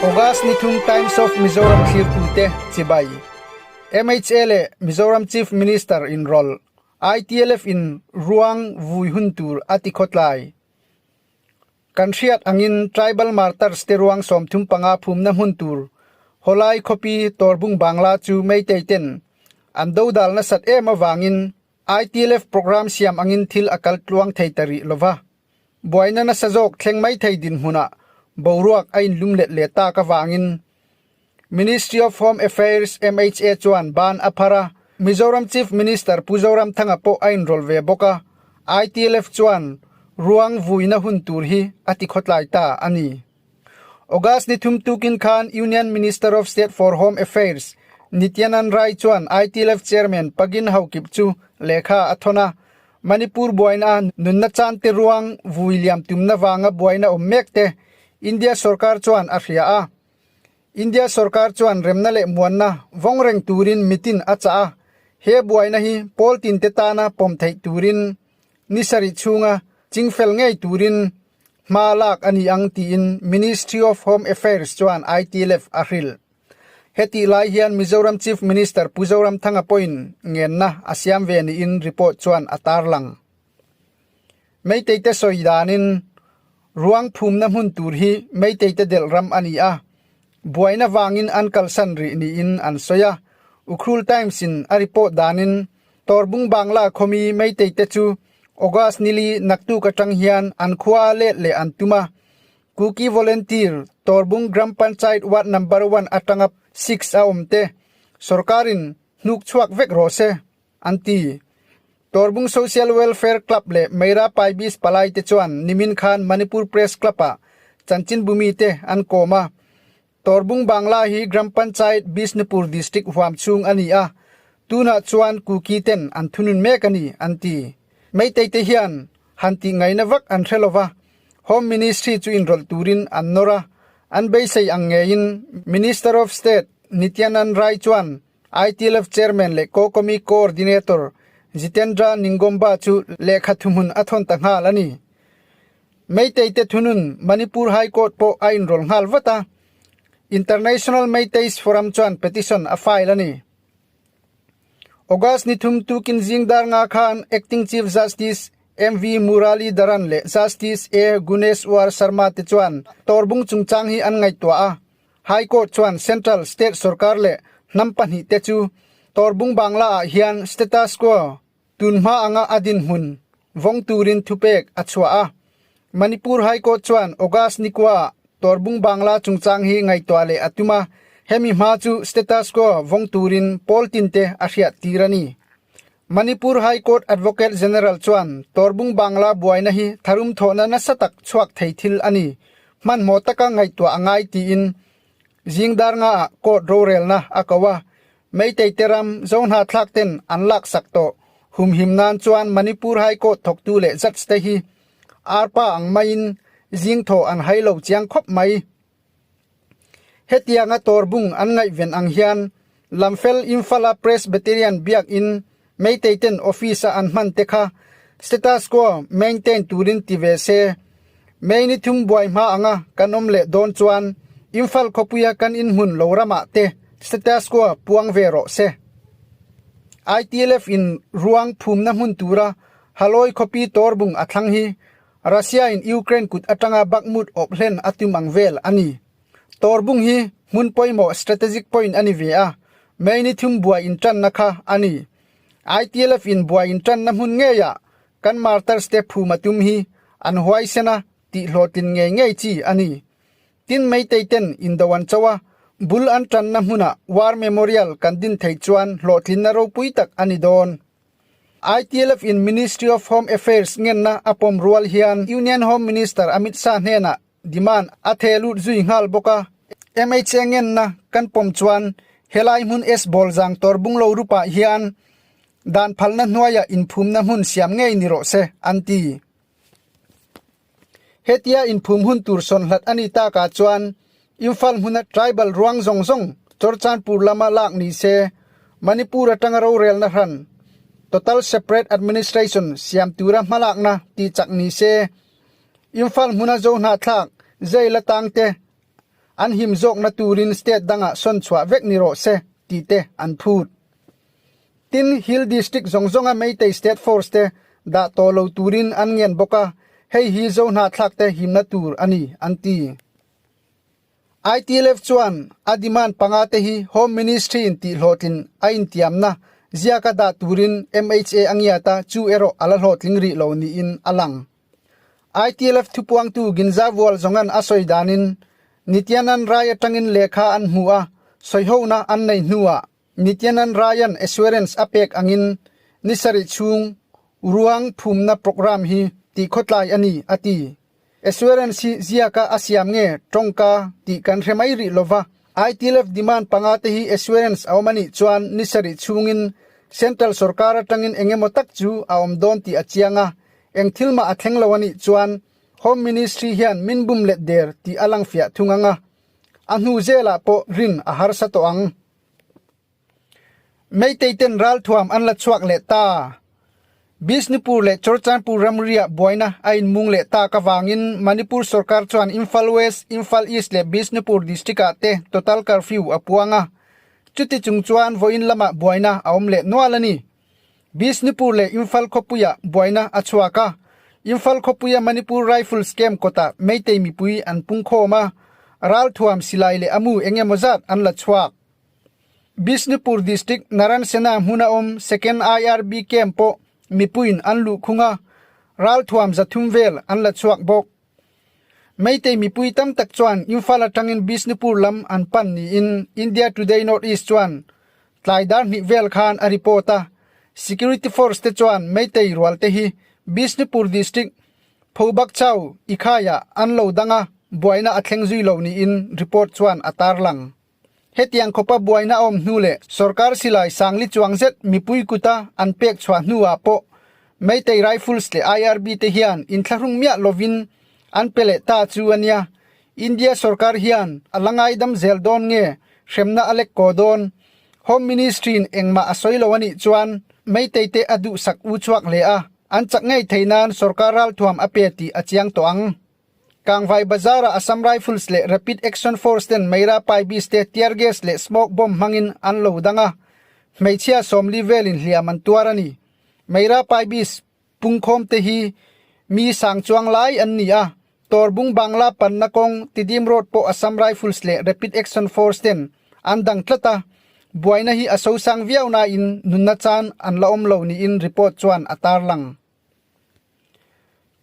August ni thum Times of Mizoram thlirtute chibai. MHA leh Mizoram Chief Minister inrawlh ITLF in ruang vui hun tur a ti khawtlai. Kan hriat angin Tribal Martyrs te ruang 35 phumna hmun tur Hawlai khawpi Torbung Bangla chu Meitei ten an dodal nasat em avangin ITLF program siam angin thil a kal tluang thei ta rih lova. Buaina nasa zawk thleng mai thei dinhmunah boruak a inlum let leh tak avangin Ministry of Home Affairs, MHA, chuan ban a phar a, Mizoram Chief Minister Pu Zoramthanga pawh a inrawlh ve bawk a, ITLF chuan ruang vuina hun tur hi a ti khawtlai ta a ni. August ni thum tukin khan Union Minister of State for Home Affairs Nityanand Rai chuan ITLF Chairman Pagin Haokip chu lehkha a thawn a, Manipur buaina nunna chan te ruang vui liam tumna vanga buaina awm mek te India sorkar chuan a hria a. India sorkar chuan remna leh muanna vawng reng turin mitin a chah a, he buaina hi pawl tinte tana pawm theih turin ni sarih chhunga chingfel ngei turin hma lak a ni ang tiin Ministry of Home Affairs chuan ITLF a hrilh. Hetih lai hian Mizoram Chief Minister Pu Zoramthanga pawhin ngenna a siam ve niin report chuan a tarlang. Meiteite sawi danin ruang phumna hmun tur hi Meiteite delh ram a ni a, buaina vangin an kalsan rih niin an sawi a. Ukhrul Times in a report danin Torbung Bangla khawmi Meiteite chu August nili naktuk atang hian an khua a let leh an tum a, Kuki Volunteer Torbung Gram Panchayat Ward Number One atanga 6 a awmte sorkarin hnuk chhuak vek rawh se. An ti. Torbung Social Welfare Club leh Meira Paibis palai te chuan nimin khan Manipur Press Club-ah chanchinbumi te an kawm a. Torbung Bangla hi Gram Panchayat Bishnupur District huam chhung a ni a, tunah chuan Kuki ten an thunun mek a ni, an ti. Meitei te hian han tih ngaihna vak an hre lova, Home Ministry chu inrawlh turin an nawr a, an beisei ang ngeiin Minister of State Nityanand Rai chuan ITLF Chairman leh Kokomi Coordinator Jitendra Ningomba chu lehkha thuhmun a thawn ta nghal a ni. Meitei te thunun Manipur High Court pawh a inrawlh nghal vat a, International Meiteis Forum chuan petition a file a ni. August ni thum tukin zing dar nga khan Acting Chief Justice MV Murali Dharan leh Justice A Guneshwar Sharma te chuan Torbung chungchang hi an ngaihtuah a, High Court chuan Central, State sorkar leh hnam pahnihte chu Torbung Bangla ah hian status quo tunhma anga a dinhmun vawng turin thupek a chhuah a. Manipur High Court chuan August nikua ah Torbung Bangla chungchang hi ngaihtuah leh a tum a, hemi hma chu status quo vawng turin pawl tinte a hriat tir a ni. Manipur High Court Advocate General chuan Torbung Bangla buaina hi tharum thawhna nasa tak chhuak thei thil a ni, hmanhmawh taka ngaihtuah a ngai tiin zingdar ngaah court rorelna a ko a. Meitei te ram Zohnahthlak ten an laksak tawh humhim nan chuan Manipur High Court thawktu leh judge te hi arpa ang maiin zing thaw an hai lo chiang khawp mai. Hetianga Torbung an ngaihven ang hian Lamfel Imphal-a Presbyterian Biakin Meitei ten office-a an hman te kha status quo maintain turin ti ve se. May ni thum buai hma anga kan awm leh dawn chuan Imphal khawpuia kan inhmun lo ramah te status quo puang ve rawh se. ITLF in ruang phumna hmun tura Halawi khawpi Torbung a thlang hi Russia in Ukraine kut atanga Bakhmut awp hlen a tum ang vel a ni. Torbung hi hmun pawimawh strategic point a ni ve a, May ni thum buai intanna kha a ni. ITLF in buai intanna hmun ngeiah kan martyrs te phum a tum hi an huaisen a tih hlawhtlin ngei ngei chi a ni. Tin Meitei ten indo an cho a, bul an tanna hmunah War Memorial kan din theih chuan hlawhtlinna ropui tak a ni dawn. ITLF in Ministry of Home Affairs ngenna a pawm rual hian Union Home Minister Amit Shah hnenah demand a theh lut zui nghal bawk a. MHA ngenna kan pawm chuan helai hmun S ball zang tawr bunglo rupah hian dan phalna hnuaiah inphumna hmun siam ngei ni rawh se, an ti. Hetia inphum hun tur sawn hlat a ni takah chuan Imphal hmuna tribal ruang zawng zawng Chawrchanpur lama lak ni se, Manipur atanga rorelna hran. Total Separate Administration siam tura hmalakna tih chak ni se. Imphal hmuna zo hnahthlak jail atangte an him zawkna turin state dangah sawn chhuah vek ni rawh se tih te an phut. Tin, Hill District zawng zawnga Meitei State Force te dah tawh lo turin an ngen bawk a, hei hi zo hnahthlak te himna tur a ni, an ti. ITLF chuan a demand panga te hi Home Ministry in tihhlawhtlin a intiamna ziaka dah turin MHA a ngiat a, chu erawh a la hlawhtling rih lo niin a lang. ITLF thupuangtu Ginza Vual zawngan a sawi danin Nityanand Rai atangin lehkha an hmu a, sawihona an nei hnuah Nityanand Raian assurance a pek angin ni sarih chhung ruang phumna programme hi tihkhawtlai a ni, a ti. Assurance hi ziaka a siam nge tawngka tih kan hre mai rih lova, ITLF demand panga te hi assurance a awm a nih chuan ni sarih chhungin Central sorkar atangin eng emaw tak chu a awm dawn tih a chiang a, eng thil mah a thleng lo a nih chuan Home Ministry hian min bum let der tih a lang fiah thung ang a, a hnu zelah pawh rin a harsa tawh ang. Meitei ten ralthuam an la chhuak leh ta. Bishnupur leh Churachandpur ramriah buaina a inmung leh tak avangin Manipur sorkar chuan Imphal West, Imphal East leh Bishnupur district-ah te total curfew a puang a. Chuti chung chuan vawiin lamah buaina a awm leh nual a ni. Bishnupur leh Imphal khawpuiah buaina a chhuak a. Imphal khawpuia Manipur Rifles camp kawtah Meitei mipui an pungkhawm a, ralthuam silai leh a mu eng emaw zat an la chhuak. Bishnupur District Naran Sena hmuna awm Second IRB Camp pawh mipuiin an luh khung a, ralthuam zathum vel an la chhuak bawk. Meitei mipui tam tak chuan Imphal atangin Bishnupur lam an pan niin India Today North East chuan tlai dar hnih vel khan a report a. Security force te chuan Meitei rual te hi Bishnupur District Phobakchau Ikhaiah an lo dang a, buaina a thleng zui lo niin report chuan a tarlang. Hetiang khawpa buaina a awm hnu leh sorkar silai sangli chuang zet mipui kuta an pek chhuah hnuah pawh Meitei Rifles leh IRB te hian inthlahrung miah lovin an pe leh ta chu a nia. India sorkar hian a la ngaidam zel dawn nge hremna a lek kaw dawn? Home Ministry in engmah a sawi lo a nih chuan Meitei te a duhsak u chhuak hle a, an chak ngei thei nan sorkar ralthuam a pe tih a chiang tawh ang. Kangvai Bazar-ah Assam Rifles leh Rapid Action Force ten Meira Paibis te tear gas leh smoke bomb hmangin an lo dang a, hmeichhia sawmli velin hliam an tuar a ni. Meira Paibis pungkhawm te hi mi sang chuang lai an ni a, Torbung Bangla panna kawng Tidim Road pawh Assam Rifles leh Rapid Action Force ten an dang tlat a, buaina hi a sosang viau nain nunna chan an la awm lo niin report chuan a tarlang.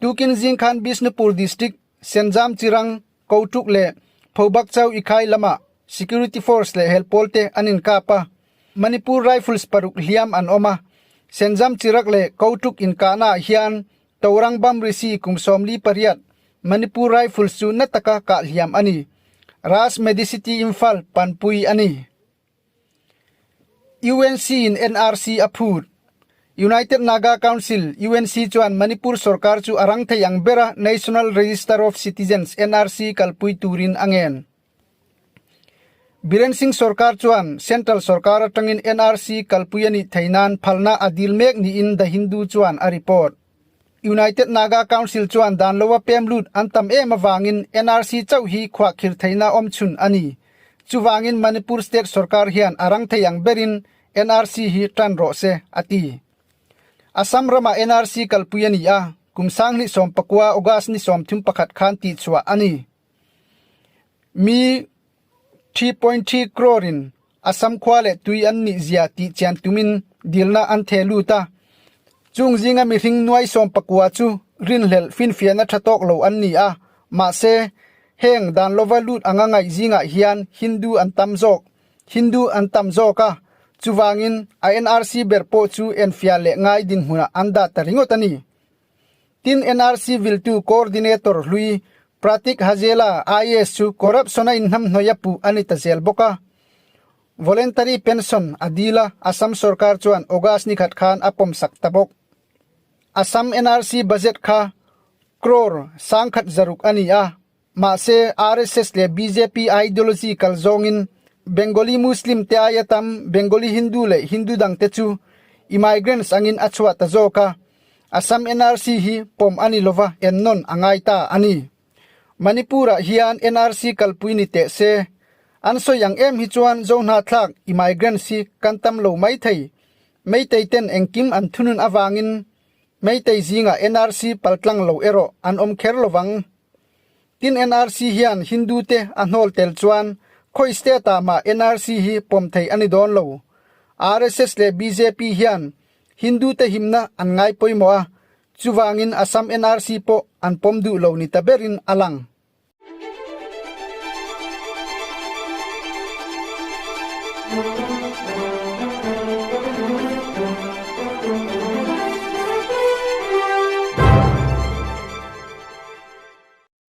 Tukin zing khan Bishnupur District, Senjam Chirang, Kotuk leh Phobakchau Ikhai lamah Security Force leh helpawl te an inkap a. Manipur Rifles paruk hliam an awm a. Senjam Chirak leh Kotuk inkahnaah hian Torang Bamrisi kum 48 Manipur Rifles chu na taka kah hliam a ni. Raj Medicity Imphal panpui a ni. UNC in NRC a phut. United Naga Council, UNC, chuan Manipur sorkar chu a rang thei ang bera National Register of Citizens, NRC, kalpui turin a ngen. Biren Singh sorkar chuan Central sorkar atangin NRC kalpui a nih thei nan phalna a dil mek niin The Hindu chuan a report. United Naga Council chuan dan loa pem lut an tam em avangin NRC chauh hi khuahkhir theihna awm chhun a ni. Chuvangin Manipur State sorkar hian a rang thei ang berin NRC hi tan rawh se, a ti. Assam ramah NRC kalpui a ni a, kum 2019 August ni 31 khan tihchhuah a ni. Mi 3.3 crore in Assam khua leh tui an nih zia tih chian tumin dilna an theh lut a. Chung zinga mihring nuai 19 chu rinhlelh finfiahna tha tawk lo an ni a, mahse, heng dan lova lut anga ngaih zingah hian Hindu an tam zawk Hindu an tam zawk a, chuvangin a NRC ber pawh chu enfiah leh ngai dinhmunah an dah ta ringawt a ni. Tin, NRC viltu Coordinator hlui Pratik Hajela, IAS chu corruption-a inhnamhnawih a puh a ni ta zel bawk a. Voluntary pension a dil a, Assam sorkar chuan August ni khat khan a pawmsak ta bawk. Assam NRC budget kha crore 1600 a ni a, mahse RSS leh bjp ideology kal zawngin Bengali Muslim te aia tam Bengali Hindu leh Hindu dangte chu Immigrants angin a chhuah ta zawk a, Assam NRC hi pawm a ni lova ennawn a ngai ta a ni. Manipur-ah hian NRC kalpui ni teh se, an sawi ang em hi chuan Zohnahthlak immigrants hi kan tam lo mai thei. Meitei ten engkim an thunun avangin Meitei zingah NRC paltlang lo erawh an awm kher lovang. Tin NRC hian Hindu te a hnawl tel chuan khawi state ah mah NRC hi pawm thei a ni dawn lo. RSS leh bjp hian Hindu te himna an ngai pawimawh a, chuvangin Assam NRC pawh an pawm duh lo ni ta berin a lang.